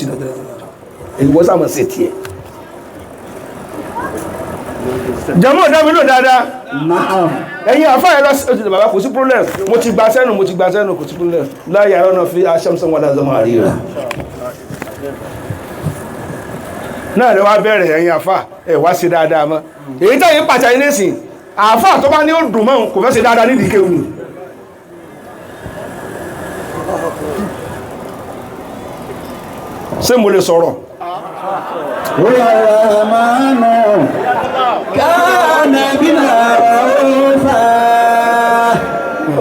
ti dọ̀dọ̀ ìwọ sàmọ̀ sí tiẹ̀. Jẹ́mọ́ ọ̀dá mi lò dáadáa. Naam. Ẹ̀yin àfáà ẹ lọ sí oṣù bàbá, kò sí problem, mo ti gba sẹ́nu, mo ti gba sẹ́nu, kò sí problem. Láyé àárọ̀ náà fi aṣọ́mùsọ̀ wọn lọ́sọ̀mọ́ àríra náà lè wá bẹ̀rẹ̀. Ẹ̀yin àfáà, ẹ̀ wá sí dáadáa mọ́ èyí tẹ̀yìn pàtàkì nísìn. Àfáà tó bá ní ó dùn mọ́ kò fẹ́ ṣe dáadáa nídìí kéwù ni. Ṣé mo lè sọ̀rọ̀? الرحمن كان بنا رؤوفا،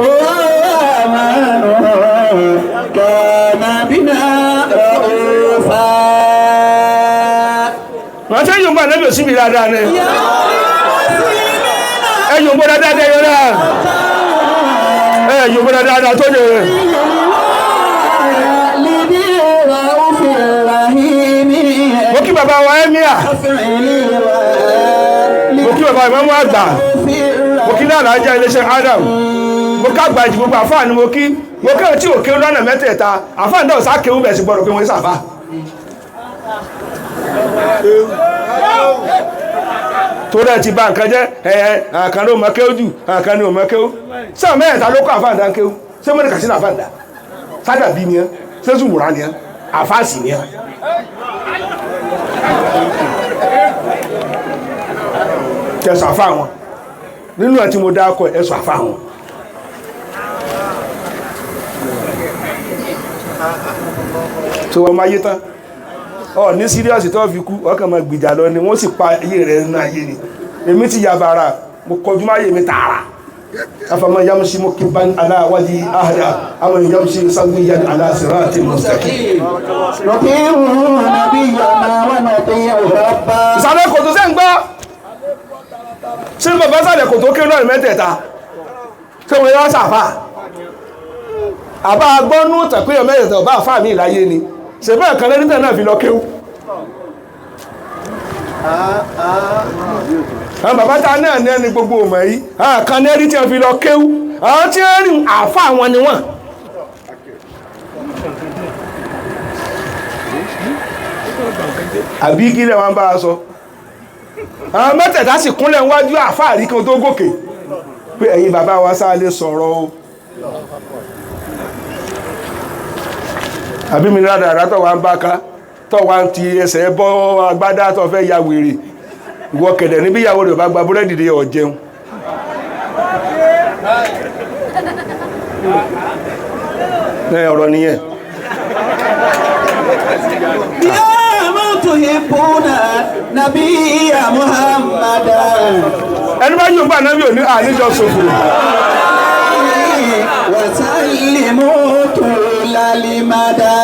الرحمن كان بنا رؤوفا. Wọ́n tẹ́ yóò bá nẹ́bí òsínbí dáadáa ni ẹ yóò bó dáadáa dẹ́ yóò dáa, ẹ yóò bó dáadáa tó yẹ. لذي رؤوف رحيم. Mo kí bàbá wa ẹ́míà, mo kí bàbá ìmáàmù àgbà, mo kí lára ajá iléeṣẹ́ Adam, mo ká gbàjì gbogbo àfáà ni mo kí. Mo kí ọtí òkè lọ́nà mẹ́tẹ̀ẹ̀ta àfáà náà sá kéwú bẹ̀ sí gbọ́dọ̀ pé wọ́n sàfà. Tó rẹ̀ ti ba nǹkan jẹ́ ẹ̀ àkàn ló mọ kéwú jù, àkàn ni ò mọ kéwú. Sáà mẹ́ẹ̀ta ló kọ́ àfáà dá kéwú. Ṣé mọ́ni kàṣí náà àfáà dá sádàbí ni ẹ́, ṣé zùmùrà ni ẹ́, àfáà sì ni ẹ́. Kẹsàn àfáà wọn nínú ẹ̀ tí mo dá ọkọ̀ ẹ̀sùn àfáà wọn. Tí wọ́n máa yé tán ọ ní síríọ̀sì tó fi kú, ọkàn máa gbìjà lọ ni wọ́n sì pa ayé rẹ̀ nínú ayé ni. Èmi ti yàbàrà, mo kọjú máyé mi tààrà. Afama yamshi mukiban ala wajhi ahda ama yamshi sawiyan ala sirati mustaqim. نطيع نبينا ونطيع ربنا. Ìsàlẹ̀ kòtò sẹ́ ń gbọ́, ṣé bàbá sàlẹ̀ kòtò kí lọ́rẹ̀ mẹ́tẹ̀ẹ̀ta ṣé wọ́n yọ́ sàfà àbá gbọ́nú tàpéyàn mẹ́tẹ̀ẹ̀ta ọba àfà mi ìláyé ni ṣe bẹ́ẹ̀ kan lẹ́nìtẹ̀ náà fi lọ kéwú. Àwọn bàbá ta náà ní ẹni gbogbo ọmọ yìí, àwọn kan ní ẹni tí wọ́n fi lọ kéwú, àwọn tí wọ́n rìn àfà wọn ni wọ́n. Àbí kí lẹ́ wọn bá a sọ, àwọn mẹ́tẹ̀ẹ̀ta sì kúnlẹ̀ níwájú àfáàrí kan tó gòkè pé ẹ̀yin bàbá wa sáà lè sọ̀rọ̀ o. Àbí mi rádàrá tó wà ń bá ká tó wà ń ti ẹsẹ̀ bọ́ agbádá tó fẹ́ ya wèrè, ìwọ kẹ̀dẹ̀ níbi ìyàwó rẹ̀ bá gba búrẹ́dì dé ó jẹun. Ẹ ọ̀rọ̀ nìyẹn. يا من تحبون نبي محمدا. Ẹni bá yóò gbà náà bí òní àníjọ ṣòfò. وسلموا طول المدى.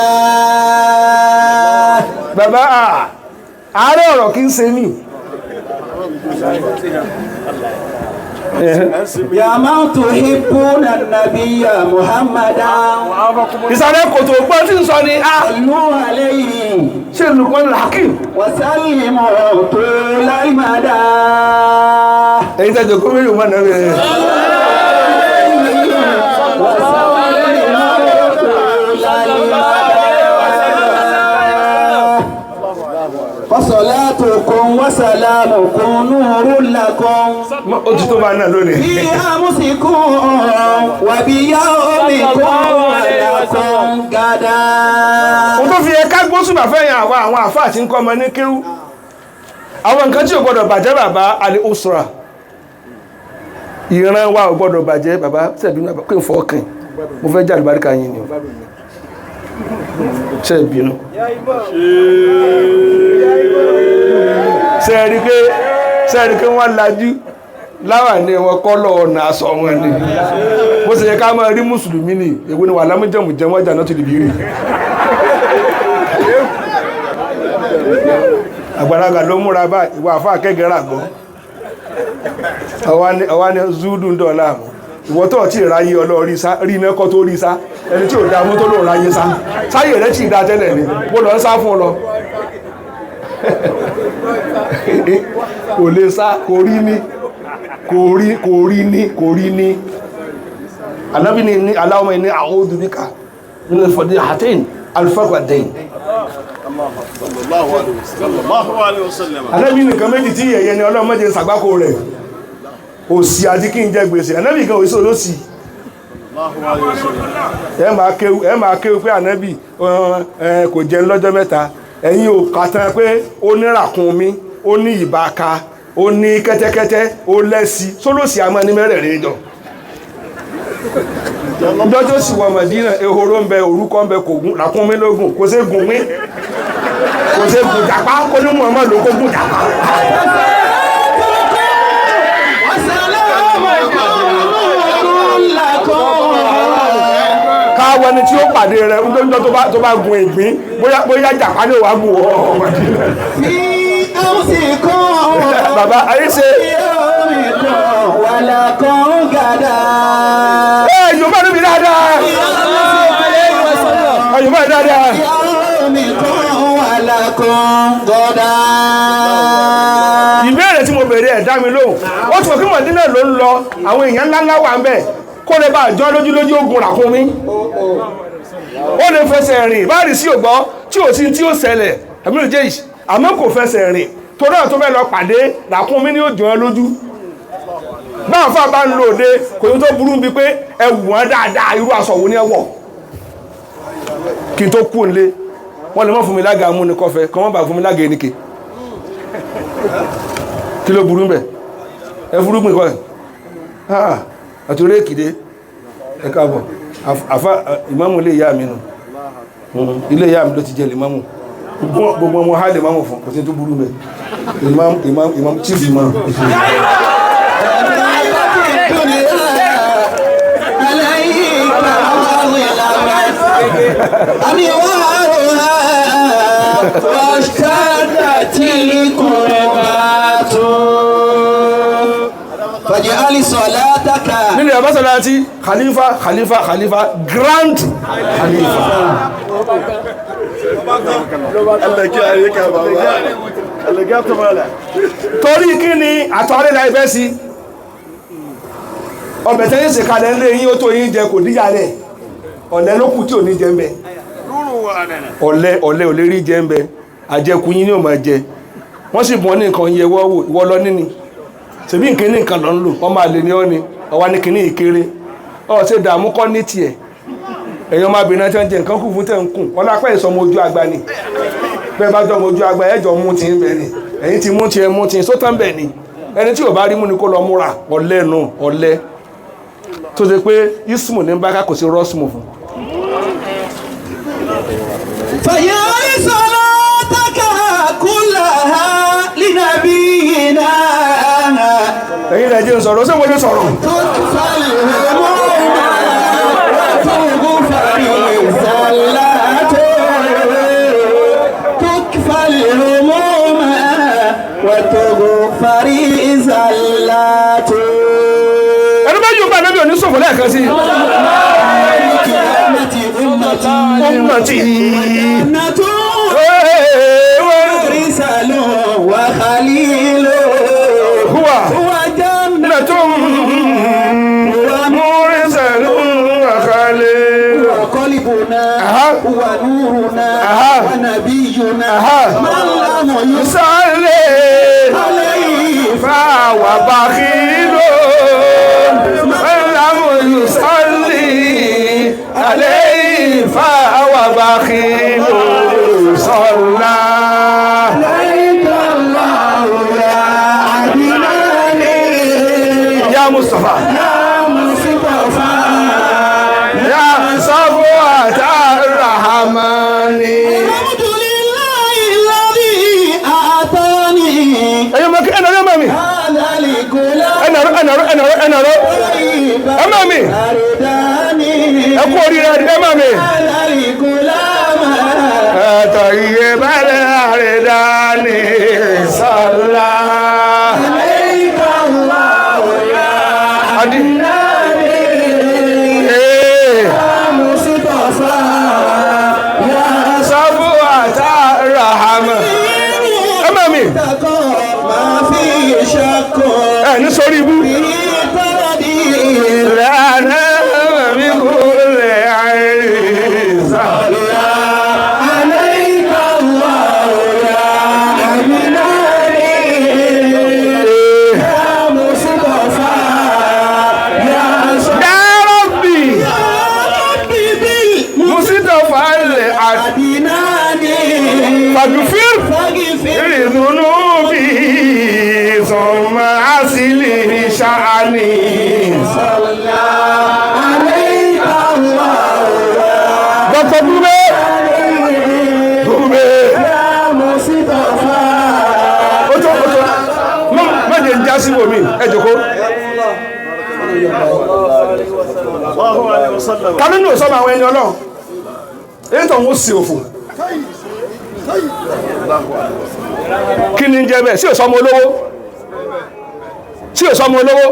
Bàbá àárẹ̀ ọ̀rọ̀ kí ń ṣe mí. يا من تحبون النبي محمدا. Ìsàlẹ̀ kòtò gbọ́n tí ń sọ ni a صلوا عليه ṣe Lukman Hakim. وسلموا طول المدى. Èyí tẹ́jọ kó méjì mọ́ náà rẹ̀. وسلموا طول المدى. وصلاتكم وسلامكم نور لكم. Ó ti tó bá náà lónìí. في أمسكم وبيومكم ولكم غدا. Mo tó fi ẹ̀ka gbósùbà fẹ́yìn àwọn àwọn àfáà tí ń kọ́ ọmọ ní kéwú. Àwọn nǹkan tí ò gbọdọ̀ bàjẹ́, bàbá alẹ́ òsùrà. Ìran wa ò gbọdọ̀ bàjẹ́, bàbá sẹ̀bínú, bàbá kí n fọ́ ọkàn. Mo fẹ́ jẹ́ àlùbáríkà yín ni o. Ṣé ẹ bínú? Ṣé ẹ rí pé wọ́n lajú láwà ní wọn kọ́lọ̀ ọ̀nà aṣọ wọn ni. Bó ṣe yẹ ká máa rí mùsùlùmí ni èwo ni wà lámújẹ̀mùjẹ̀ wọ́n jà náà tó lè bí rí. Àgbàlagbà ló múra bá ìwà àfáà kẹ́gẹ́rẹ́ àgbọ́. Ọwá ní zúdù ń dọ̀la àmọ́ ìwọ tó tí ìráyé ọlọ́rí sá rí iná kọ́ tó rí sá, ẹni tí ò dá mú tó lò ráyé sá sáyé rẹ̀ tí ì dá tẹ́lẹ̀ ni mo lọ ń sá fún ọ lọ kò lè sá, kò rí ní, kò rí, kò rí ní, kò rí ní. Ànábì ní aláwọ̀ ní a'udhu bika min al-fadihatain al-faqr wad-dayn. Ànábì nìkan méjì tí yẹ̀yẹ́ ni Ọlọ́run má jẹ́ n ṣàgbákò rẹ̀, òsì àti kí n jẹ gbèsè. Ànábì kan òsì olósì. Ẹ máa kéwú pé Ànábì kò jẹun lọ́jọ́ mẹ́ta, ẹ̀yin ò kà tán pé ó ní ràkúnmí, ó ní ìbáka, ó ní kẹ́tẹ́kẹ́tẹ́, ó lẹ́sí sólòsì àmọ́ ní mẹ́rẹ̀ẹ̀rin jọ. Ìjọ tó sì wọ Mẹdínà, ehoro ń bẹ, orúkọ ń bẹ, kò gún ràkúnmí lógún, kò sí gùn mí, kò sí gùn jàpá, kó ní Muhammad ló kó gùn jàpá. Káwọ ẹni tí ó pàdé rẹ ńjọ́ tó bá gun ìgbín, bóyá jàpá ní òwá gùn ọ Mẹdínà. Bàbá ayé ṣe. Yorùbá níbi dáadáa. Yorùbá dáadáa. Ìbéèrè tí mo béèrè ẹ̀ dá mi lóhùn. Ó ti mọ̀ kí Mọ̀dínà ló ń lọ, àwọn èèyàn ńláńlá wà ń bẹ̀. Kó lè bá àjọ lójúlójú ogun ràkúnmí. Ó lè fẹsẹ̀ rìn, báàrí sí ògbọ́ tí ò sí tí ó ṣẹlẹ̀, àmì òjé yìí, àmọ́ kò fẹsẹ̀ rìn. Torí àwọn tó fẹ́ lọ pàdé ràkúnmí ní òjò wọn lójú. Báwọn fà bá ń lo òde, kò ní tó burú bíi pé ẹ wù wọ́n dáadáa, irú aṣọ wo ni ẹ wọ̀. Kí n tó kú nílé, wọ́n lè mọ́ fún mi lága mú ní kọfẹ́, kọ́ wọ́n bá fún mi lága ẹnìke. Kí ló burú bẹ̀? Ẹ fúrúgbìn kọ́ ẹ̀. Àti orí èkìdé, ẹ káàbọ̀. Àfá ìmáàmù ilé ìyá mi nù. Ilé ìyá mi ló ti jẹ ìmáàmù. Gbogbo ọmọ ha lè máàmù fún, kò sí tó burú bẹ̀. Ìmáàmù, chief imam. Nínú ìyàbá sọ̀rọ̀ Khalifa, Khalifa, Khalifa, Grand Khalifa. Torí kí ni àtọ́rí la ibẹ́ sí? Ọbẹ̀ tẹ́yìn sì kalẹ̀ ńlé yín ó tó yín jẹ kò díjà rẹ̀. Ọ̀lẹ ló kù tí ò ní jẹ ń bẹ. Ọ̀lẹ ọ̀lẹ ò lè rí jẹ ń bẹ. Àjẹkù yín ni ò máa jẹ. Wọ́n sì bọ́ ní nǹkan yẹ wọ́ wò, ìwọ lọ níní. Ṣèbí nǹkan ní nǹkan lọ ń lò, ọmọ àlè ni ó ní, ọwá ní kinní ìkéré. Ọ̀ ṣe dààmú kọ́ ní tiẹ̀. Ẹ̀yin ọmọbìnrin tí wọ́n jẹ nǹkan kù fún tẹ̀ ń kùn. Ọlápẹ́ ìsọmọ ojú agba ni. Bẹ́ẹ̀ bá jọmọ ojú agba ẹ̀jọ̀ mú ti ń bẹ̀ ni. Ẹ̀yin ti mú ti ẹ mú ti sótán bẹ̀ ni. Ẹni tí ò bá rí mú ni kó lọ múra. Ọ̀lẹ nù ọ̀lẹ. Tó ṣe pé ismu ní bá ká kò sí rọ́ọ̀sìmù fún. Ẹ̀yin lẹ́jẹ́ ń sọ̀rọ̀, ṣé mo lè sọ̀rọ̀? Ẹni bá yóò bá Ànábì òní sọ̀fọ̀ lẹ́ẹ̀kan sí. Ummati. Huwa jannatun mursalun wa khalil. Wa nuruna wa nabiyuna man lam yusalli alayhi fa wa bakhilun man lam yusalli alayhi fa wa bakhilun salla alayka Allahu ya adinani ya Mustafa ya Mustafa ya Safwata Rahmani. Alhamdulillahi alladhi a'tani. Ẹ̀yin ọmọ kí ẹnà ọmọ mi. Ẹnà ẹnà ẹnà ẹnà ọmọ mi. Ẹ kú oríire ẹ mọ̀ mi. Ẹ̀tọ́ iye bẹ́rẹ̀ àrídání sọ́lá. Adi. Safwata Rahman. Ẹ mọ̀ mi. Ẹ ní sórí ibú. Ìlànà mi kò lè àìsàn. Fagfir فاغفر ìdùnnú bí sọmọ àsìlè ṣáàní. صلى عليك الله Dr. Dúbé Dúbé يا مصطفى ó tó ó tó má jẹ́ ń já sí omi ẹ jòkó. Ta ló ní òsọ́mọ àwọn ẹni ọlọ́run? Èyí tó ń wó sí òfò. Kí ni ń jẹ́ bẹ́ẹ̀? Sí òsọ́mọ olówó? Sí òsọ́mọ olówó?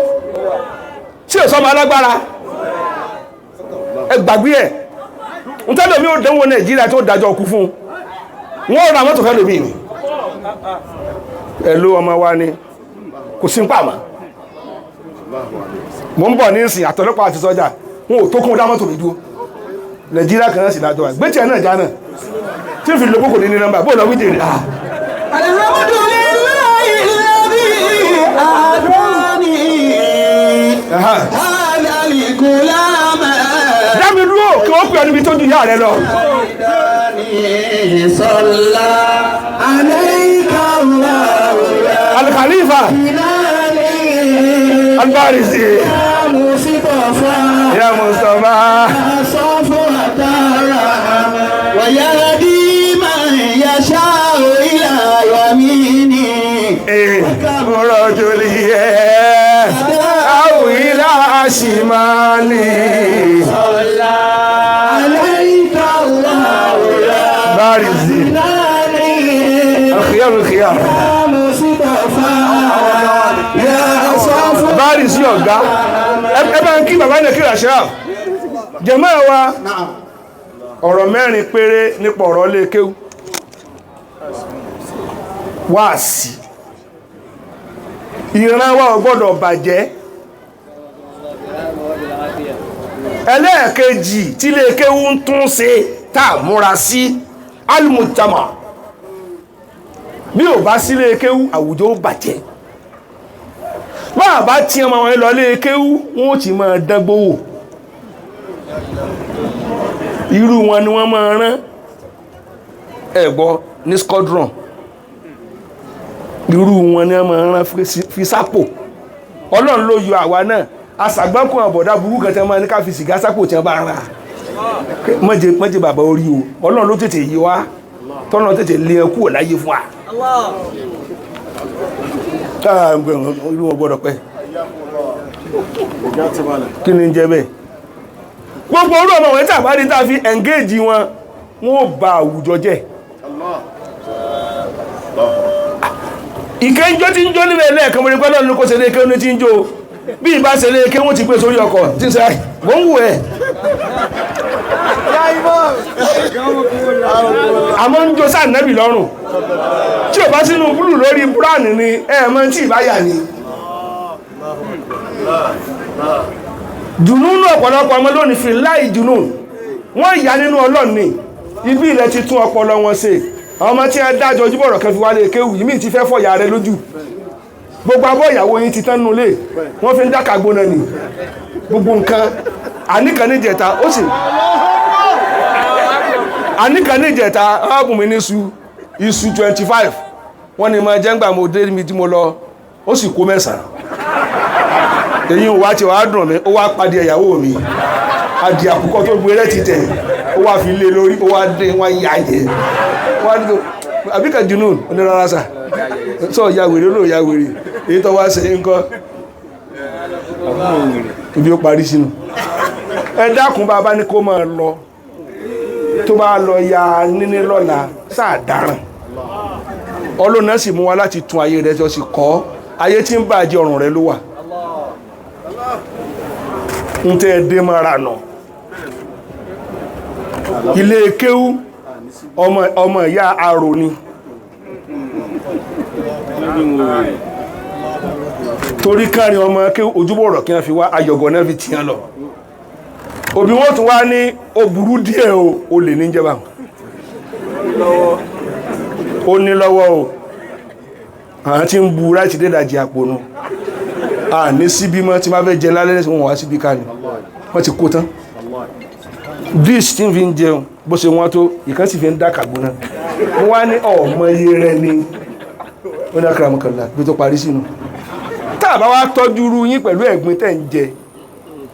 Sí òsọ́mọ alágbára? Ẹ gbàgbé ẹ̀. Ntẹ́lẹ̀ mi ò dánwò Nàìjíríà tó dájọ́ ọkú fún un. Wọ́n ra mọ́tò fẹ́ lómi ni. Ẹ̀lú ọmọ wa ni kò sí ń pàmò. Mo ń bọ̀ ní ìsìn àtọlọ́pàá àti sọ́jà wọn ò tó kún dá mọ́tò mi dúró. Nàìjíríà kan náà sì dájọ́ wa. Gbé tiẹ̀ náà já náà. Tí n fi lo kókò ní ní nọ́mbà bó lọ wí jèrè. Ah. الحمد لله الذي أعطاني Aha. هذا الغلام Dá mi dúró kí wọ́n pè ọ́ níbi tó ju ìyá rẹ lọ. صلى عليك الله يا Al-Khalifa بلالي Al-Barisi يا مصطفى Ya Mustafa. صفوة الرحمة ويهدي من يشاء إلى يمينه Rọ́jòlìyẹ àwìlà àṣìmáàlì صلى عليك الله يا Barizi بلالي Alkhiyar alkhiyar يا مصطفى يا صفوة Barizi ọ̀gá ẹ bá ń kí bàbá náà kí ràṣírà jẹ̀mọ́ ẹ wa ọ̀rọ̀ mẹ́rin péré nípa ọ̀rọ̀ ilé kéwú wáàsí ìran wa ò gbọ́dọ̀ bàjẹ́ ẹlẹ́ẹ̀kejì tí ilé kéwú ń tún ṣe tá a múra sí alùmùtàmà bí ò bá sí ilé kéwú àwùjọ ó bàjẹ́ bá a bá tí ọmọ wọn lọ ilé kéwú wọn ó ti máa dángbó wò irú wọn ni wọ́n máa rán ẹ̀gbọ́ ní squadron irú wọn ni wọ́n máa rán fi sápò ọlọ́run ló yọ àwa náà aṣàgbákùn àbọ̀dá burúkú kan tí wọ́n máa ní ká fi sìgá sápò tí wọ́n bá rà mọ́jẹ mọ́jẹ bàbá orí o ọlọ́run ló tètè yí wa tọ́lọ́run tètè lé ẹ kúrò láyé fún wa. Irú wọn gbọ́dọ̀ pẹ́ kí ni ń jẹ́ bẹ́ẹ̀ gbogbo orú ọmọ wọn tí àbárí tá a fi engage wọn wọn ò ba àwùjọ jẹ́ ìkẹ́njọ́ tí ń jó níbẹ̀ lẹ́ẹ̀kan mo rí pẹ́ lọ́nà kó ṣe léèké ní tí ń jó bí ìbá ṣe léèké wọ́n ti gbé sórí ọkọ̀ tí ń sẹ́ mò ń wù ẹ́ àmọ́ ń jó sáà nẹ́bì lọ́rùn tí ò bá sínú búlù lórí búránì ni ẹ mọ̀ tí ìbáyà ni dùnúnú ọ̀pọ̀lọpọ̀ ọmọ lónìí fi láì dùnú wọ́n ìyá nínú ọlọ́run ni ibi ilẹ̀ ti tún ọpọlọ wọn ṣe àwọn ọmọ tí wọ́n dájọ́ ojúbọ̀rọ̀ kan fi wálé kéwù yìí míì ti fẹ́ fọ̀yà rẹ lójú gbogbo abọ́ ìyàwó yín ti tán nulẹ̀ wọ́n fi ń dáka gbóná ni gbogbo nǹkan àníkàn níjẹta ó sì àníkàn níjẹta ọ̀bùn mi ní iṣu iṣu 25 wọ́n ní máa jẹ́ ńgbà mo dé níbi tí mo lọ ó sì kó mẹ́sàn-án èyí wá tí wàá dùn mí ó wá pàdé ìyàwó mi adì àkùkọ tó gbé rẹ̀ ti tẹ̀ ó wá fi lé lórí ó wá dé wá yá jẹ wá dé àbíkà junun onírárá sà sọ ya wèrè olóò ya wèrè èyí tó wá ṣe ń kọ́ ibi ó parí sínú ẹ dákun bàbá ní kó máa lọ tó bá lọ ya níní lọ́la sáà dáràn ọlọ́nà sì mú wa láti tún ayé rẹ̀ jọ sí kọ́ ayé tí ń bàjẹ́ ọ̀rùn rẹ̀ ló wà ń tẹ́ ẹ dé mara nà ilé kéwú ọmọ ìyá arò ni torí kárin ọmọ kéwú ojúbọ̀rọ̀ kí wọ́n fi wá ayọ̀gọ̀ náà fi tìyàn lọ òbí wọ́n tún wá ní ó burú díẹ̀ o ó lè ní jẹba ó ní lọ́wọ́ o àwọn tí ń bu láti dédàjì àpò nu a ní síbí mọ́ tí máa fẹ́ jẹ lálẹ́ wọn wá síbí ká ní wọ́n ti kó tán Dish tí ń fi ń jẹun bó ṣe wọ́n tó ìkan sì fi ń dá kàgbóná. Mo wá ní ọmọ iye rẹ ni ó ní akaramakala bí tó parí sínú. Tá a bá wá tọ́jú irú yín pẹ̀lú ẹ̀gbin tẹ̀ ń jẹ,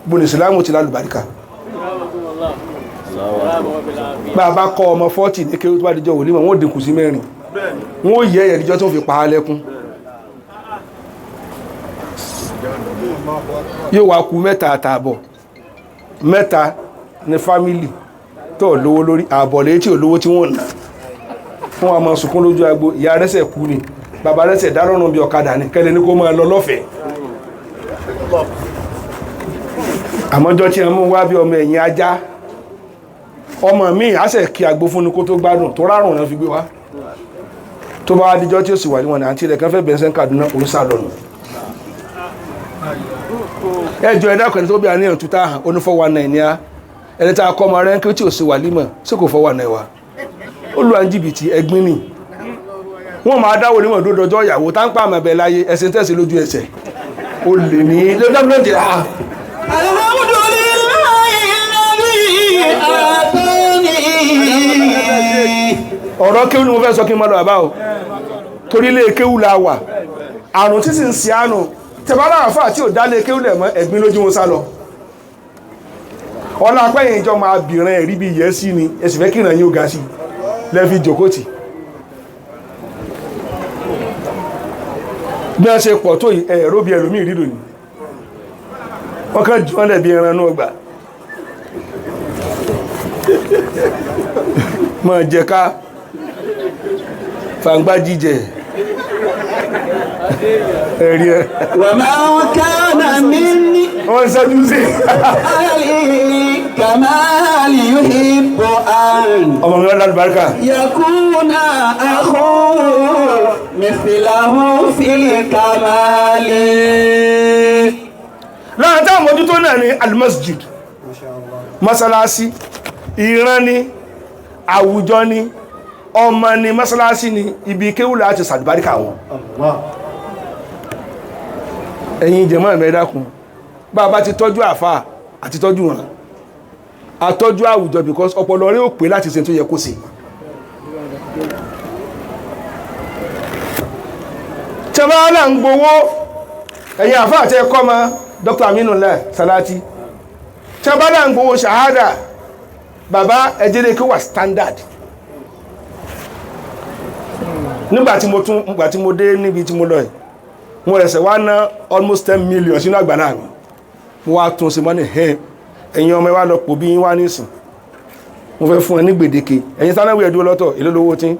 bó ní ìsìlámù ti lálùbáríkà. Bá a bá kọ́ ọmọ 40 ní kéwú tó bá dijọ́ wòlímọ̀, wọ́n ó dínkù sí 4. Wọ́n ó yẹ ẹ̀yẹ̀ díjọ́ tó fi pa á lẹ́kún. Yóò wá ku 3 àtààbọ̀. 3 ní fámìlì tó lówó lórí, ààbọ̀ létí ò lówó tí wọ́n ná. Fún wa máa sunkún lójú agbo, ìyá rẹ́sẹ̀ kú ni, bàbá rẹ́sẹ̀ dárọ̀rùn bí ọ̀kadà ni, kẹ́lẹ́ ní kó máa lọ lọ́fẹ̀ẹ́. Àmọ́jọ́ tí a mú wá bí ọmọ ẹ̀yìn ajá, ọmọ mi á sẹ̀ kí agbo fún ni kó tó gbádùn, tó rárùn náà fi gbé wá. Tó bá wá díjọ́ tí ó sì wà níwọ̀n ní àǹtí rẹ̀ kan fẹ́ bẹ̀rẹ̀ Kaduna, òun sá lọ́nà. Ẹjọ́ ẹ̀dá kan tó bí àníyàn tó tá hàn, ó ní 419 ní á. Ẹni tá a kọ́ ọmọ rẹ̀ ń kí tí ò sì wà límọ̀, sí kò 419 wa. Ó lu àwọn jìbìtì ẹ̀gbin ni. Wọ́n máa dáwọ́ onímọ̀ dódọjọ́ ìyàwó tá ń pa àmọ̀ ẹ̀bẹ̀ láyé, ẹ̀sìn tẹ̀sí lójú ẹsẹ̀. Ó lè ní lójú à. Ọ̀rọ̀ kéwú ni mo fẹ́ sọ kí n má lọ bàbá o. Torí ilé kéwú la wà. Àrùn tí sì ń ṣe àánú. Tẹ̀bárà àfáà tí ò dá lé kéwú lẹ̀ mọ́, ẹ̀gbin lójú wọn sá lọ. Ọlá apẹ́yìn ìjọ máa bìrán ẹ̀rí bí yẹ́ sí ni, ẹ sì fẹ́ kí ìràn yín ó ga sí lẹ́fi jòkótì. Bí wọ́n ṣe pọ̀ tó ẹ̀rọ bí ẹlòmíì rídò ní. Wọ́n kàn jù wọ́n lẹ̀ bí ẹran inú ọgbà. Máa jẹ ká fàǹgbá jíjẹ. Ẹ̀rí ẹ. وما كان مني Wọ́n ń ṣẹ́jú sí. كمال يحب أن Ọmọ mi wọ́n lálùbáríkà. يكون أخوه مثله في الكمال. Lára táwọn mójútó náà ni almasjid, masalasi, ìran ni, àwùjọ ni, ọmọ ni, masalasi ni, ibi kéwú láti sàlùbáríkà wọn. Ẹ̀yin jẹ̀mọ́ ẹ̀mẹ́ dákun, bá a bá ti tọ́jú àfáà àti tọ́jú wọn, àtọ́jú àwùjọ because ọpọlọ rẹ̀ ò pé láti ṣe tó yẹ kó ṣe. Tẹ́bá ń gbowó, ẹ̀yin àfáà tẹ́ kọ́ mọ́ Dr. Aminullah Salati, tẹ́bá ń gbowó ṣàhádà, bàbá ẹjẹ́lẹ̀ kí wà standard. Nígbà tí mo tún, nígbà tí mo dé níbi tí mo lọ yìí, mo rẹ̀sẹ̀ wá ná almost 10 million sínú àgbàlá mi. Mo wá tún ṣe mọ́ ní ẹ̀yin ọmọ ẹ wá lọ pò bí yín wá nísìn. Mo fẹ́ fún ẹ ní gbèdéke. Ẹ̀yin sánáwó ẹ̀dúró lọ́tọ̀, èló lówó tí?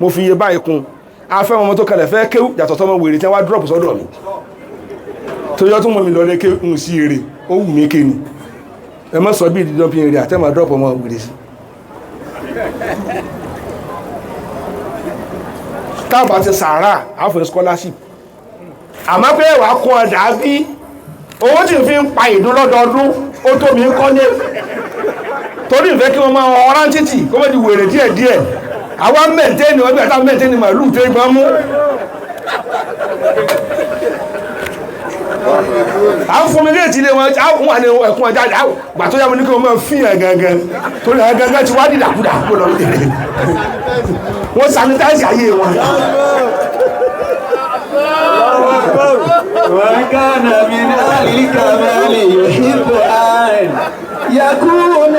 Mo fi iye báyìí kún. Afẹ́ ọmọ tó kalẹ̀ fẹ́ kéwú yàtọ̀ tọmọ wèrè tí wọ́n wá drop sọ́dọ̀ mi. Tó yọ tún mọ́ mi lọ lé kéwú ń sí èrè, ó wù mí ké ni. Ẹ má sọ bí ìdí dumping area tẹ́ máa drop ọmọ wèrè sí. Táàbà ti sàárà, á fún scholarship. Àmọ́ pé wàá kún ọ̀dà bí owó tí fi ń pa ìdún lọ́dọọdún ó tó mi ń kọ́lé. Torí ìfẹ́ kí wọ́n máa ọ̀rán títì kó mọ́ di wèrè díẹ̀díẹ̀. Àwa mẹ́ǹtẹ́ẹ̀nì wọ́n bí àtà mẹ́ǹtẹ́ẹ̀nì màálù tó gbọ́n mú. À ń fún mi léètì ilé wọn, àwọn wà ní ẹ̀kún ọjà gbà tó yá mo ní kí wọ́n máa fi hàn gangan. Torí hàn gangan ti wá dìdàkudà kó lọ tẹ̀lé. Wọ́n sanitize ayé wọn. وكان من أهل الكمال يحب أن يكون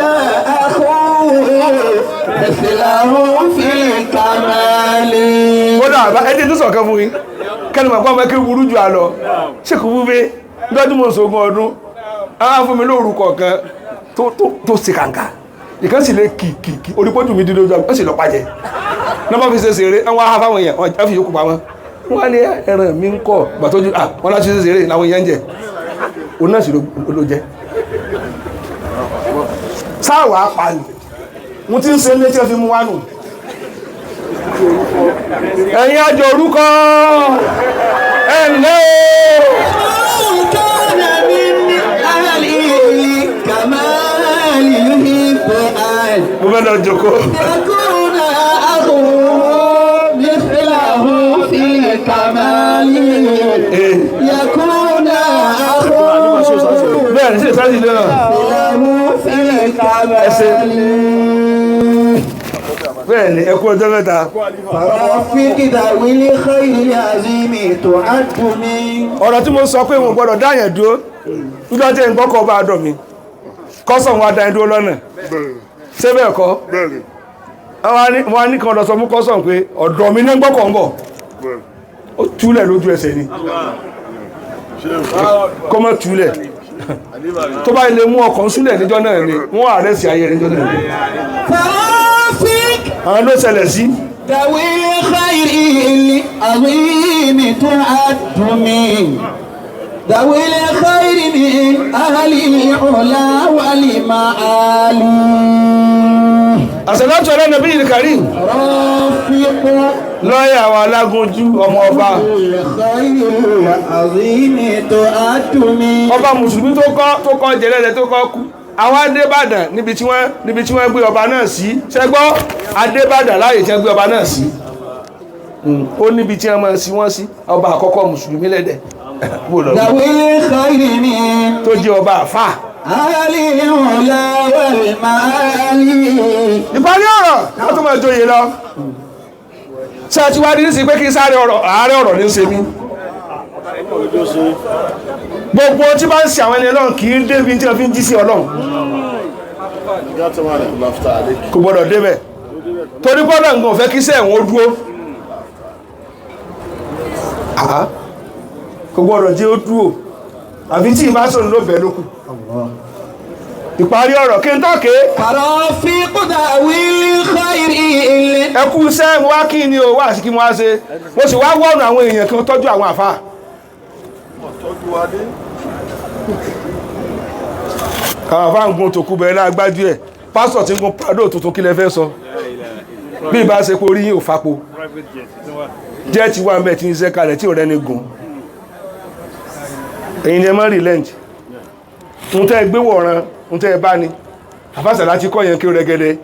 أخوه مثله في الكمال. Ó dà bá ẹni tó sọ̀kan fún yín, kẹ́ni màá pàmò kí burú jù àlọ́, ṣé kò wúbe lọ́dún mọ̀ sógun ọdún, á fún mi lórúkọ kan tó ṣe kàǹkà, ìkan sì lè kì kì kì orí pọ́jù mi dídó ojú àgbà, ó sì lọ pàjẹ́. Nọ́mbà fi ṣe ṣeré, wọ́n á fáwọn èèyàn, wọ́n fi yòókù pamọ́. Wọ́n á ní ẹran mi ń kọ̀, gbà tó ju, wọ́n láti ṣe ṣeré làwọn èèyàn ń jẹ. Òun náà sì ló jẹ. Sáwà apalì, mo ti ń ṣe ilé tí wọ́n fi mú wá nù. Ẹ̀yin àjọ orúkọ, ẹ ǹlẹ́ o. كان من أهل الكمال يحب أن Mo fẹ́ lọ jókòó. يكون أخوه مثله في الكمال. يكون أخوه Bẹ́ẹ̀ ni sí ìsáàsì lọ́nà. مثله في الكمال. Bẹ́ẹ̀ ni, ẹ kú ọjọ́ mẹ́ta. فرافق ذوي الخير العظيم تعد من Ọ̀rọ̀ tí mo sọ pé wọn gbọ́dọ̀ dáyẹ̀ dúró nígbà tí nǹkan kọ́ bá dọ̀ mí kọ́sọ̀ wọn adáyẹ̀ dúró lọ́nà, ṣé bẹ́ẹ̀ kọ́? Wọ́n á ní kan lọ sọ fún kọ́sọ̀ pé ọ̀dọ̀ mi ní gbọ́kọ̀ ń bọ̀, ó túlẹ̀ lójú ẹsẹ̀ ni. Kó mọ́ túlẹ̀, tó bá ilé mú ọkọ̀ ń súlẹ̀ níjọ́ náà ni wọ́n àrẹ́sì ayé rẹ̀ níjọ́ náà ni. فرافق Àwọn ló ṣẹlẹ̀ sí. ذوي الخير العظيم تعد من ذوي الخير من أهل العلا والمعالي. Àṣàlátù ala nabiyil karim. رافق Lọ́yà àwọn alágúnjú ọmọ ọba الخير العظيم تعد من ọba mùsùlùmí tó kọ́ jẹlẹ́rẹ tó kọ́ kú. Àwọn Adébàdàn níbi tí wọ́n gbé ọba náà sí, ṣẹgbọ́ Adébàdàn láàyè tí wọ́n gbé ọba náà sí, ó níbi tí wọ́n máa sí wọ́n sí, ọba àkọ́kọ́ mùsùlùmí lẹ́dẹ̀. Wò lọ. ذوي الخير من Tó jẹ́ ọba àfà. أهل العلا والمعالي. Ìparí ọ̀rọ̀ ká tó máa joyè lọ, ṣé a ti wá ní sí pé kí sáré ọ̀rọ̀ àárẹ̀ ọ̀rọ̀ ní í ṣe mí. Gbogbo tí bá ń ṣe àwọn ẹni Ọlọ́run kì í débi tí wọ́n fi ń jí sí Ọlọ́run, kò gbọ́dọ̀ débẹ̀, torí gbọ́dọ̀ nǹkan ò fẹ́ kí sẹ́ẹ̀wọ̀n ó dúró. Àá, kò gbọ́dọ̀ jẹ́ ó dúró, àfi tí ìbá sọ̀rọ̀ ló bẹ̀ lókù. Ìparí ọ̀rọ̀ kí n tọ́kẹ́. فرافق ذوي الخير Ẹkú iṣẹ́, mo wá kí ni o wá sí kí mo wá ṣe, mo sì wá wọ́ọ̀nù àwọn èèyàn kí wọ́n tọ́jú àwọn àfáà. Àwọn àfáà ń gun tòkú bẹ̀rẹ̀ lágbájú ẹ̀, pásítọ̀ tí ń gun Prado tuntun, kí lẹ fẹ́ sọ bí ìbá ṣe pé orí yín ò fapo? Jẹ́ ti wà ń bẹ̀ tí ń ṣe kalẹ̀ tí ò rẹ́ni gùn. Ẹ̀yin ni ẹ má relent ń tẹ́ gbé wọ̀ran ń tẹ́ bá ní àfàṣà láti kọ́ yẹn kí ó rẹ́gẹ́dẹ́.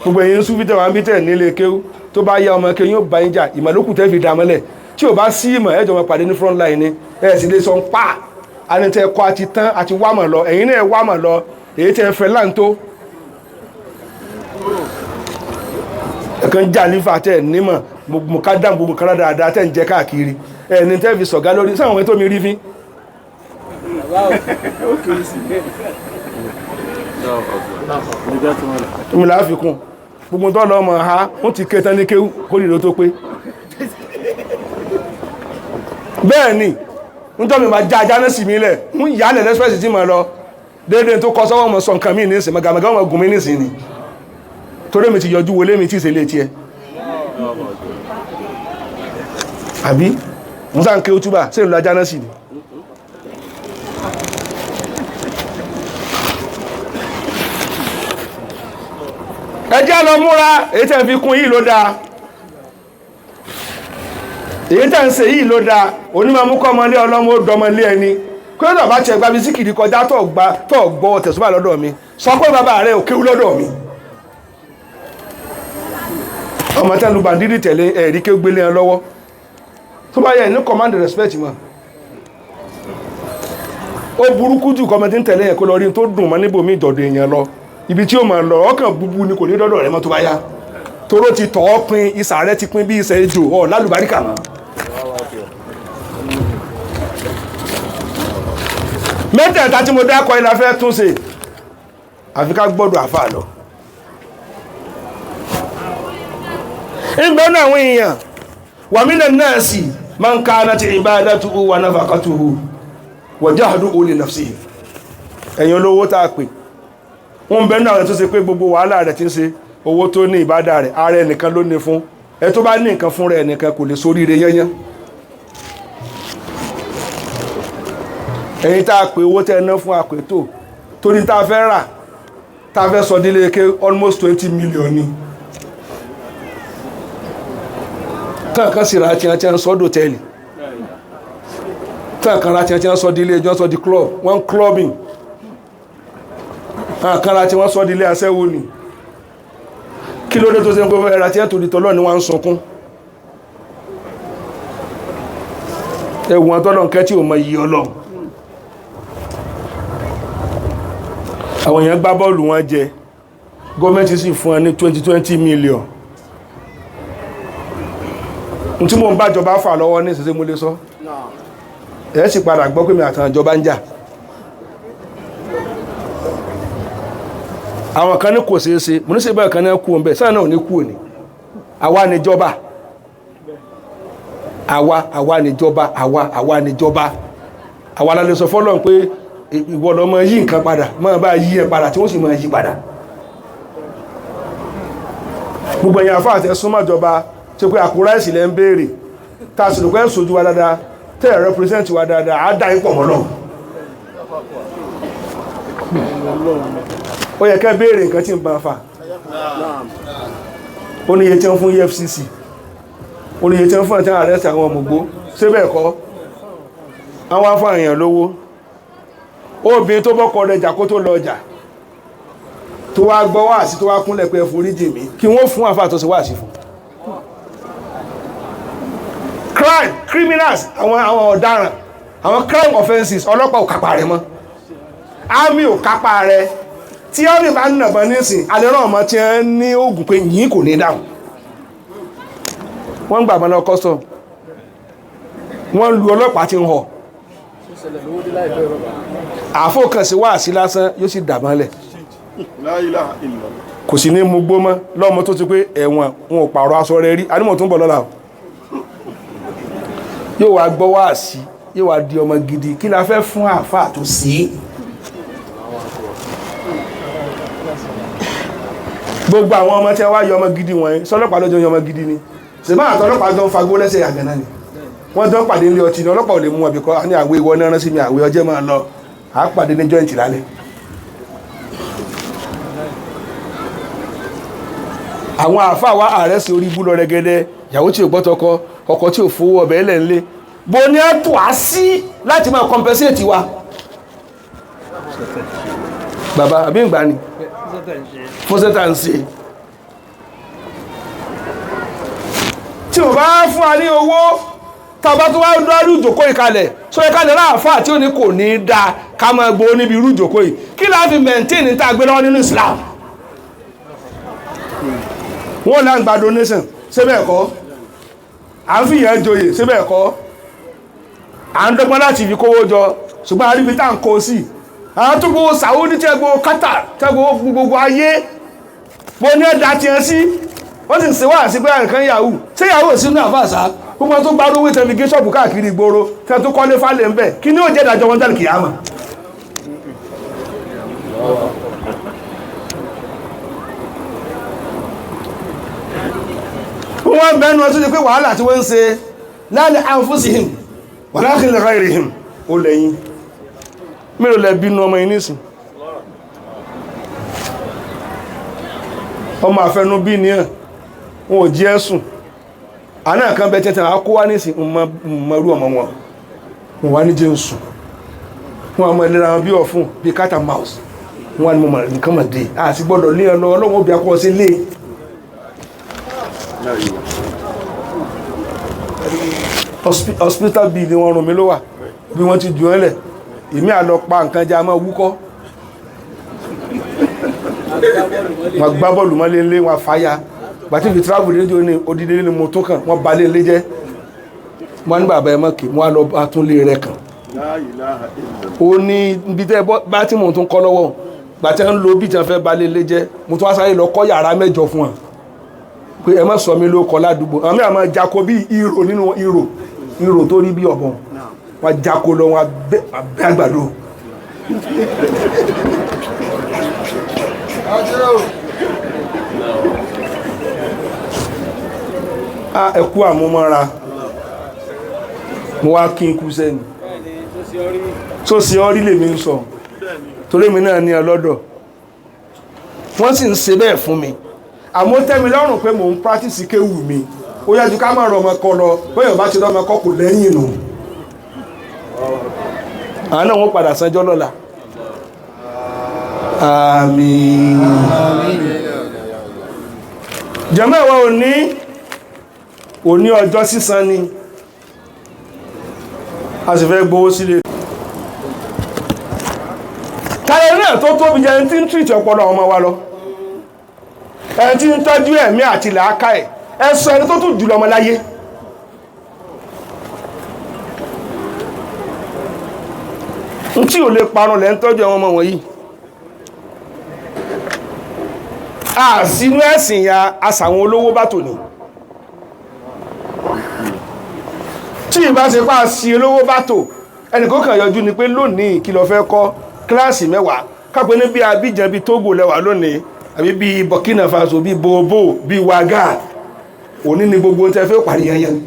Gbogbo ẹ̀yin súnfí tẹ̀ wá ń bí tẹ̀ nílé kéwú, tó bá yá ọmọ kéwú yóò bá yín jà. Ìmọ̀ lókù tẹ́ fi dà mọ́lẹ̀, tí ò bá sí ìmọ̀, ẹ̀jọ̀ wọn pàdé ní front line ni. Ẹ̀ sì lè sọ ń pa àni tẹ́ kọ́ àti tán àti wá mọ̀ lọ. Ẹ̀yin náà wá mọ̀ lọ, èyí tẹ́ fẹ́ láǹtó ẹ̀kan jà nífà tẹ́ nímọ̀ mọ̀kádàm, gbogbo kan dáadáa tẹ́ ń jẹ káàkiri, ẹni tẹ́ fi sọ̀gá lórí sáwọn tó mi rí fín. Mi láfikún gbogbo tó lọ mọ̀ ha, wọ́n ti ké tán ní kéwú kó lè tó pé. Bẹ́ẹ̀ ni ń tọ́ mi máa já ajá náà sì mí lẹ̀ ń yà á lẹ̀ lẹ́sẹ̀sì tí mo lọ déédéé tó kọ sọ́wọ́ mọ̀ sọ nǹkan mí nísìn mọ̀gàmọ̀gà wọn gùn mí nísìn ni, torí mi ti yọjú wọlé mi tí ì ṣe lé tiẹ̀ àbí musa ń ké túbà sí ìlú ajá náà sì ni. Ẹ jẹ́ lọ múra. Èyí tẹ́ ń fi kún yìí ló dáa, èyí tẹ́ ń ṣe yìí ló dáa. Onímọ̀ mú kọ́ ọmọlé ọlọ́mọ ó dọmọlé ẹni kí ló bá tiẹ̀ gba bisikìrì kọjá tó gba tó gbọ́ tẹ̀síwá lọ́dọ̀ mi, sọ pé bàbá rẹ̀ ò kéwú lọ́dọ̀ mi. Ọmọ tẹ́ lu bàndírì tẹ̀lé ẹ̀rí ké gbélé ẹ lọ́wọ́, tó bá yẹ ní command respect mọ́. Ó burúkú jù kọ́mọ tí ń tẹ̀lé yẹn kó lọ rí tó dùn mọ́ níbòmí ìjọ̀dọ̀ èèyàn lọ, ibi tí ó máa lọ ọkàn búbú ni, kò ní dọ́dọ̀ rẹ mọ́ tó bá yá, toró ti tọ̀ ọ́ pin, ìsà rẹ ti pin bí ìsẹ̀ ejò ọ̀ lálùbáríkà mọ́. Mẹ́tẹ̀ẹ̀ta tí mo dákọ̀ ilá fẹ́ tún ṣe, àfi ká gbọ́dọ̀ àfà lọ. Ìgbọ́nà àwọn èèyàn wa minan nasi man kanat ibadatuhu wa nafaqatuhu wa jahduhu li nafsihi. Ẹ̀yin olówó tá a pè wọ́n bẹ náà tó ṣe pé gbogbo wàhálà rẹ̀ ti ń ṣe, owó tó ní, ìbádà rẹ̀, ara ẹnìkan ló ní fún ẹ. Tó bá ní nǹkan fún rẹ̀ ẹnìkan kò lè sóríire yányán. Ẹ̀yin tá a pè, owó tẹ́ ẹ ná fún àpètò torí tá a fẹ́ rà, tá a fẹ́ sọ dílé ké, almost 20 million ni. Tán kan sì ra tiẹ̀ tiẹ̀ sọ́dọ̀ tẹ́lì, tán kan ra tiẹ̀ tiẹ̀ sọ dílé ẹjọ́, sọ di club, wọ́n clubbing. Tán kan ra tí wọ́n sọ dílé aṣẹ́wó ni. Kí ló dé tó ṣe ń pẹ́ ra tiẹ̀ torí tọ́lọ́ ni wọ́n ń sunkún? Ẹ̀wọ̀n tọ́lọ̀ ń kẹ́ tí ò mọ iyì Ọlọ́run. Àwọn èèyàn gbá bọ́ọ̀lù wọn jẹ, gọ́ọ̀mẹ́ntì sì fún ẹ ní 20-20 million. N tí mo ń bá jọba fà lọ́wọ́ ní ìsinsìn mo lè sọ, ẹ̀ sì padà gbọ́ pé mi àtàwọn ìjọba ń jà. Àwọn kan ní kò ṣeé ṣe, mo ní ṣe báyìí kan ní kú òun bẹ́ẹ̀ sáà náà ò ní kú òní. Àwa níjọba, àwa àwa níjọba, àwa àwa níjọba, àwa la lè sọ fọ́lọ́run pé ìwọ lọ máa yí nǹkan padà, máa bá yí ẹ padà, tí wọ́n sì máa yí padà. Gbogbo ẹ̀yin àfáà tẹ́ súnmọ́ ìjọba tí ó pé àkúrá ìsìlẹ̀ ń béèrè, tá a sì rò pé ẹ̀ sojú wa dáadáa, tẹ́ ẹ̀ represent wa dáadáa, á dá yín pọ̀ mọ́ Ọlọ́run. Ó yẹ kẹ́ béèrè nǹkan tí ń bá fà. Ó ní iye tí wọ́n fún EFCC, ó ní iye tí wọ́n fún àti àrẹ́sì àwọn ọmọgbó, ṣé bẹ́ẹ̀ kọ́? Àwọn afọ àyàn lówó. Obìnrin tó bọ́kọ rẹ̀ jà kó tó lọ ọjà, tó wá gbọ́ wáàsí, tó wá kúnlẹ̀ pé ẹ foríjì mí, kí wọ́n fún àfáà tó ṣe wáàsí fún. Crime, criminals, àwọn ọ̀daràn, àwọn crime offences, ọlọ́pàá ò kápá rẹ̀ mọ́, army ò kápá rẹ̀. Tí army bá ń nàbọn nísìn, alẹ́rán ọmọ tí wọ́n ní oògùn pé yìí kò ní dáhùn. Wọ́n ń gbà mọ́ lọ custom, wọ́n lu ọlọ́pàá tí ń họ. Àfọkànsí wáàsí lásán yóò sì dà mọ́lẹ̀, kò sì ní mú gbó mọ́. Lọ́mọ tó ti pé ẹ̀wọ̀n wọn ò pààrọ̀ aṣọ rẹ̀ rí, ànímọ̀ tó ń bọ̀ lọ́la o. Yóò wá gbọ́ wáàsí, yóò wá di ọmọ gidi. Kí la fẹ́ fún àáfàá tó sí? Gbogbo àwọn ọmọ tí wọ́n wá yọ ọmọ gidi wọ̀nyí, sọlọ́pàá lọ́jọ́ yọ ọmọ gidi ni. Ṣèbá àtọlọ́pàá jọ ń fagbó lẹ́sẹ̀ àgànná ni, wọ́n jọ ń pàdé nílé ọtí ni. Ọlọ́pàá ò lè mú wọn bìkọ́ ní àwé ìwọ náà rán sí mi, àwé ọjẹ́ máa lọ, à á pàdé ní jọ́ìntì lálẹ́. Àwọn àáfàá wa ààrẹ sí orí ibú lọ rẹ́gẹ́dẹ́, ìyàwó tí ò gbọ́ tọkọ, ọkọ tí ò fowó ọbẹ̀ ẹlẹ́ ńlé, bó ní ẹ tó á sí láti máa compensate wa. Bàbá àbí ìgbà ni fún sẹ́tà ń ṣe tí ò bá fún wa ní owó, tàbá tó wá dárú ìjòkó ìkalẹ̀ sọ ìkalẹ̀ láàfáà tí ó ní kò ní dáa ká máa gbowó níbi irú ìjòkó yìí, kí láà fi maintain tá a gbé lọ́wọ́ nínú Islam? Wọ́n là ń gba donation, ṣé bẹ́ẹ̀ kọ́? À ń fìyàn joyè, ṣé bẹ́ẹ̀ kọ́? À ń dọ́gbọ́n láti fi kówó jọ, ṣùgbọ́n àríbi tá à ń kó sí. Àwọn tó gbowó Saudi, tẹ́ gbowó Qatar, tẹ́ gbowó gbogbo ayé, bó ní ẹ̀dá tiẹ̀ sí, wọ́n sì ń ṣe wá sí pé nǹkan yahoo, ṣé yahoo sínú àfàṣà? Gbogbo tó gbárù owó tẹ̀lé gé ṣọ́ọ̀bù káàkiri ìgboro, tẹ́ tó kọ́lé fálẹ̀ ń bẹ̀, kí ni ó jẹ́ ìdájọ́ wọn tẹ́lẹ̀ kìyàmà? Wọ́n bẹ́nu ọtún ti pé wàhálà tí wọ́n ń ṣe lálẹ́ anfusihim walakin li ghayrihim ó lẹ́yìn. Mélòó lẹ bínú ọmọ yìí nísìn? Ọmọ àfẹnú bí ní ẹ̀ wọn ò jí ẹ̀sùn. Àná kan bẹ tẹ́tẹ́ àkó wá nísìn mọ̀rú ọmọ wọn, wọn wá ní jẹ́ ń sùn, wọn àmọ́ ìlera wọn bí ọ̀fun bí cat and mouse. Wọn ni mo mọ̀ nǹkan mọ̀ dé, àti gbọ́dọ̀ lé ọ lọ, ọlọ́wọ́n òbí akọ́ sí lé. Hospital bill ni wọ́n rùn mí ló wà, bí wọ́n ti jù ẹ́ lẹ̀, èmi àlọ́ pa nǹkan jẹ́, a máa wúkọ́, wọ́n gbá bọ́ọ̀lù mọ́lé ńlé, wọ́n fàyà gbàtí fi travel lẹ́jọ́ ní odidi ní mo tó kàn, wọ́n balẹ̀ ńlé jẹ́. Wọ́n ní bàbá ẹ mọ́ kí wọ́n á lọ bá tún lé rẹ̀ kàn. Ó ní ibi tẹ́ bá tí mò ń tún kọ́ lọ́wọ́, gbàtí ń lo bí tí wọ́n fẹ́ balẹ̀ ńlé jẹ́, mo tún wá sáré lọ kọ́ yàrá 8 fún wọn pé ẹ má sọ mi ló kọ́ ládùúgbò. Àmì àmọ́ jako bí ihò nínú ihò tó rí bí ọ̀bọ̀n, wọ́n jako lọ, wọ́n bẹ́ àgbàdo. Ẹ kú àmúmọ́ra, mo wá kí n kú sẹ́ni tó ṣe ọ́ rí lèmi ń sọ, torí mi náà ní ọlọ́dọ̀, wọ́n sì ń ṣe bẹ́ẹ̀ fún mi. Àmọ́ tẹ́ mi lọ́rùn pé mò ń practice kéwù mi, ó yá ju ká má rọ ọmọ kọ lọ, bóyá bá ti rọmọ kọ kò lẹ́yìn nù. Àwọn náà wọ́n padà sanjọ́ lọ́la. Àmín. Jàmáà wa, òní ọjọ́ sísan ni, a sì fẹ́ gbowó sílé. Tààrẹ náà dókítà tó tóbi jẹ́ ẹni tí ń tìrìtì ọpọlọ ọmọ wa lọ, ẹni tí ń tọ́jú ẹ̀mí àti làákà ẹ̀, ẹ sọ ẹni tó tún jùlọ ọmọ láyé. N tí ò lè parun lẹ́ ń tọ́jú àwọn ọmọ wọ̀nyí. A sínú ẹ̀sìn ya asàwọn olówó bá tò ní. Tí ìbá ṣe pa sí olówó bá tò, ẹnìkan kan yọjú ni pé lónìí kí ló fẹ́ kọ́ kíláàsì 10 kápẹ́ ní bí Abidjan bí Togo lẹ́wà lónìí, àbí bí Burkina Faso bí Bobo bí Ouaga, òní ni gbogbo tẹ́ fẹ́ parí yẹnyẹn.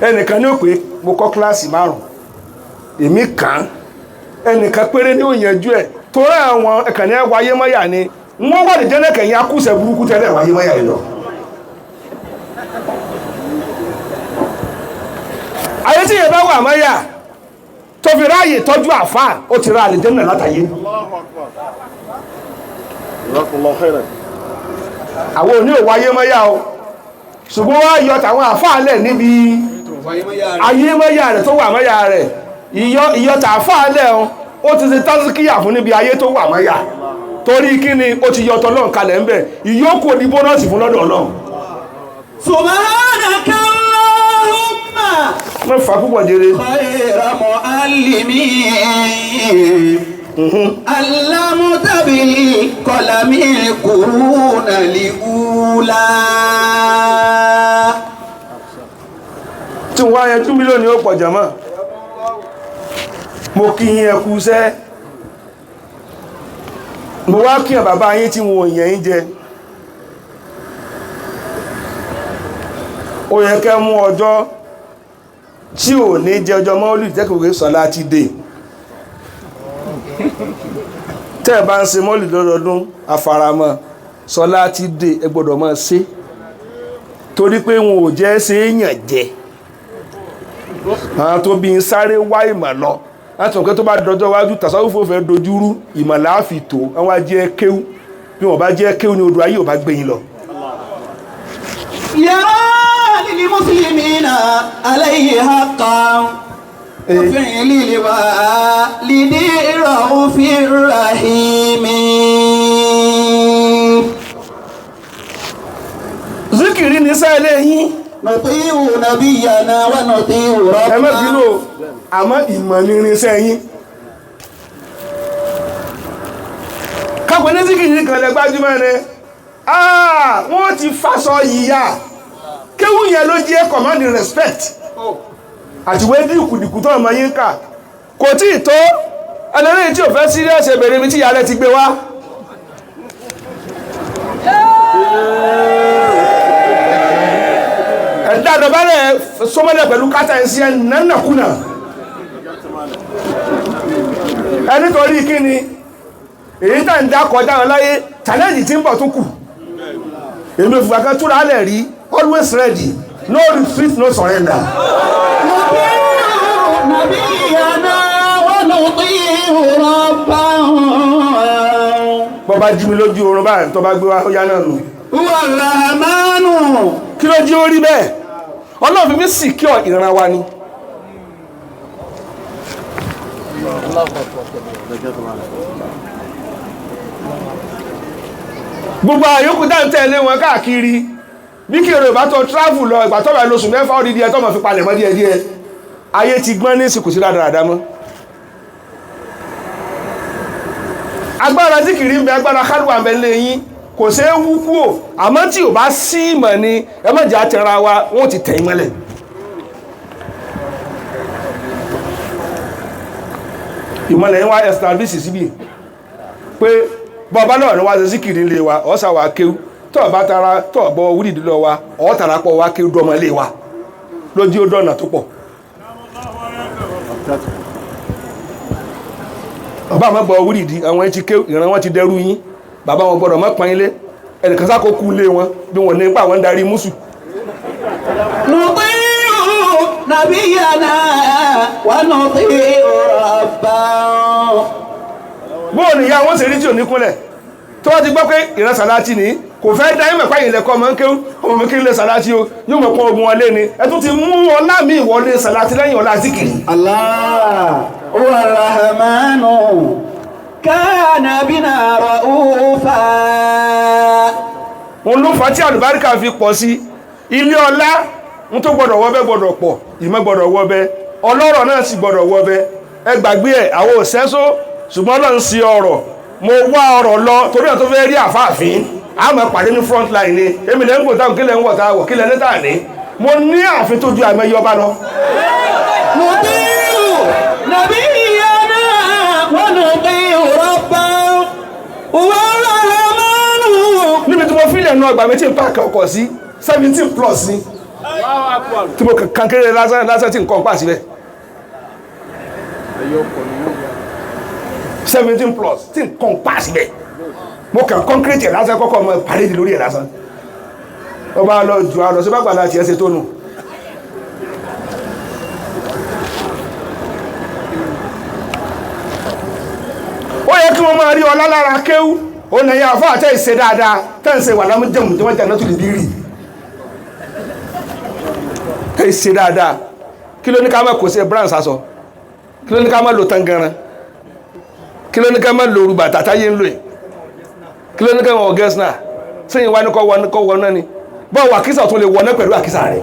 Ẹnìkan ní ó pé mo kọ́ kíláàsì 5, èmi kàn án, ẹnìkan péré ní òyìnjú ẹ̀ torí àwọn ẹ̀kànnì ẹ̀ wáyé mọ́yà ni wọ́n wà ní jẹ́nẹ́kẹ̀ yẹn akúṣẹ̀ burúkú tẹ́lẹ̀ wáyé mọ́yà yìí lọ. Ayé tí yẹn bá wà mọ́yà tó fi ráàyè tọ́jú àfáà, ó ti ra àlìjẹ́nà látàyé. Àwọn òní ò wáyé mọ́yà o, ṣùgbọ́n wá yọ tàwọn àfáà lẹ̀ níbi ayé mọ́yà rẹ̀ tó wà mọ́yà rẹ̀, ìyọ tàfáà lẹ̀ o, ó ti ṣe tásíkíyà fún níbi ayé tó wà mọ́yà. Torí kí ni ó ti yọ tọ́lọ́run kalẹ̀ ńbẹ̀, ìyókù ní bónọ́sì fún lọ́dọ̀ Ọlọ́run. Subhanaka Allahumma Má fà púpọ̀ jèrè. khayra muallimi allamta bil qalami quruna liula. Tí wọ́n á yanjú mílíọ̀nù ó pọ̀ jàmọ́. Mo kí yín ẹ kú iṣẹ́. Mo wá kí bàbá yín tí wọn ò yẹn yín jẹ. Ó yẹ kẹ́ mú ọjọ́ tí ò ní jẹ ọjọ́ mọ́lì tẹ́kọ̀ọ́ sọ̀lá ti dé. Tẹ́ ẹ bá ń ṣe mọ́lì lọ́dọọdún àfaramọ́ sọ̀lá ti dé, ẹ gbọ́dọ̀ máa ṣe torí pé wọn ò jẹ́ ṣe é yàn jẹ. Àwọn tó bí ń sáré wá ìmọ̀ lọ láti ọ̀kẹ́ tó bá dọjọ́ wájú tàṣàwùfò fẹ́ dojúrú ìmọ̀ láàfi tó àwọn ajẹ́ kéwú, bí wọ́n bá jẹ́ kéwú ní odò ayé ò bá gbé yín lọ. Yara lil muslimina alayhi haqqan wa fi'li walidi ra'ufir rahimi. Zikiri ní sẹ́ẹ̀lẹ̀ yín. Nuti'u nabiyyana wa nuti'u Ẹ má rabbana. bínú o, àmọ́ ìmọ̀ ní irinṣẹ́ yín. Kápẹ́ ní zikiri kan lẹ gbájúmọ́ ni wọ́n ti faṣọ yíyá kéwú yẹn ló jẹ́ command respect àti wé dìkùdìkù tó ọmọ yín kà kò tí ì tó ẹlẹ́rìí tí ò fẹ́ serious ẹ̀bẹ̀rẹ̀ ibi tí ìyá rẹ̀ ti gbé wá. Ẹ̀dá àdọ̀bálẹ̀ sọmọlẹ̀ pẹ̀lú kátà ẹ̀sìn ẹ̀ nánàkúnà ẹ nítorí kí ni èyí tà ń dá kọjá wọn láyé, challenge tí ń bọ̀ tó kù. Èmi ò fìgbà kan túra lẹ̀ rí, always ready, no retreat, no surrender. Nuti'u nabiyyana wa nuti'u rabbana. Bọ́ bá jí mi lójú oorun báyìí tó bá gbé wá ó yá náà nù. Huwa rahmanu. Kí ló jí ó rí bẹ́ẹ̀? Ọlọ́run fi mí secure ìran wa ni. Gbogbo àyókù dáńtẹ́ ilé wọn káàkiri bí kí èrò ìbátọ̀ travel lọ ìgbà tó bá lóṣù 6 ó dídí ẹ tó mọ̀ fi palẹ̀ mọ́ díẹ̀ díẹ̀. Ayé ti gbọ́n ní ìsìnkú sí rádaràdá mọ́. Agbára tí kìrí ń bẹ, agbára kálùwà ń bẹ lé yín, kò ṣeé wú kúò, àmọ́ tí ò bá sí ìmọ̀ ni ẹ má jẹ́ àtẹ̀ra wa, wọ́n ti tẹ̀ ìmọ̀lẹ̀. Ìmọ̀lẹ̀ yín wá establish síbi pé bọ́ọ̀bá náà ni wá ṣe síkìrì ńlẹ̀ wa, ọ̀sà wa kéwú, tọ́ọ̀ bá tara tọ́ọ̀ bọ́ wúrìdì lọ wa, ọ̀ tara pọ̀ wá kéwú dọ́mọ lé wa lójú ó dọ̀nà tó pọ̀. Bàbá àmọ́ gbọ́ wúrìdì àwọn ẹ̀ ti kéwú, ìran wọn ti dẹrú yín, bàbá wọn gbọ́dọ̀ mọ́ pọ́n ilé, ẹnìkan sáko kú ilé wọn bí wọn ní pa àwọn ń darí mùsù. Nuti'u nabiyyana wa nuti'u rabbana. Bóò ní ìyá wọn ṣe rí tí ò ní kúnlẹ̀ tó wọ́n ti gbọ́ pé ìran sàláàtì ní kò fẹ́ dá ìmọ̀ páyìn lẹ́kọ́ ọmọ ń kéwú, ọmọ mi kí ń lé sàláàtì o, yóò mọ̀ pọ́n ogun wọlé ni ẹ tún ti mú ọlá mi ìwọlé sàláàtì lẹ́yìn ọlá zikiri. Allah huwa rahmanu كان بنا رؤوفا. Òun ló fà tí àlùbáríkà fi pọ̀ sí ilé ọlá. Ń tó gbọ́dọ̀ wọ́bẹ́ gbọ́dọ̀ pọ̀, ìmọ̀ gbọ́dọ̀ wọ́bẹ́, ọlọ́rọ̀ náà sì gbọ́dọ̀ wọ́bẹ́. Ẹ gbàgbé ẹ̀, àwọn òṣẹ́só, ṣùgbọ́n Ọlọ́run sí ọrọ̀. Mo wá ọrọ̀ lọ torí ẹ̀ tó fẹ́ rí àfáàfin àmọ́ pàdé ní front line ni. Èmi lẹ́ ń gbò táwọn kílẹ̀ ń wọ̀ táwọ̀ kílẹ̀ ní tà ní. Mo ní ààfin tó ju àìmọye ọba lọ. نطيع نبينا ونطيع ربا هو الرحمن. Níbi tí mo fílẹ̀ nu ọgbà mi tí n pààkì ọkọ̀ sí 17 plus ni tí mo kàn kéré lásán lásán tí nǹkan pa síbẹ̀, 17 plus tí nǹkan pa síbẹ̀. Mo kàn concrete ẹ̀ lásán, kọ́kọ́ mọ parade lórí ẹ̀ lásán. Ó bá lọ jù á lọ sí bá gbàdá tiẹ̀ ṣe tó nù. Ó yẹ kí wọ́n máa rí ọlá lára kéwú. Ó nà yà fún àtẹ ìṣe dáadáa tẹ́ ń ṣe wà lámú jẹun tí wọ́n jẹ́ náà tó lè bí rí tẹ́ ìṣe dáadáa. Kí ló ní ká má kó sí brand sásọ? Kí ló ní ká má lo tangaran? Kí ló ní ká má lo rúbà tàtà yé ń lò yìí? Kí ló ní ká má wọ gẹ́sìnà sẹ́yìn wá ní kọ́ wọ kọ́ wọ náà ni bọ́ọ̀ wà kísà tún lè wọ náà pẹ̀lú àkísà rẹ̀.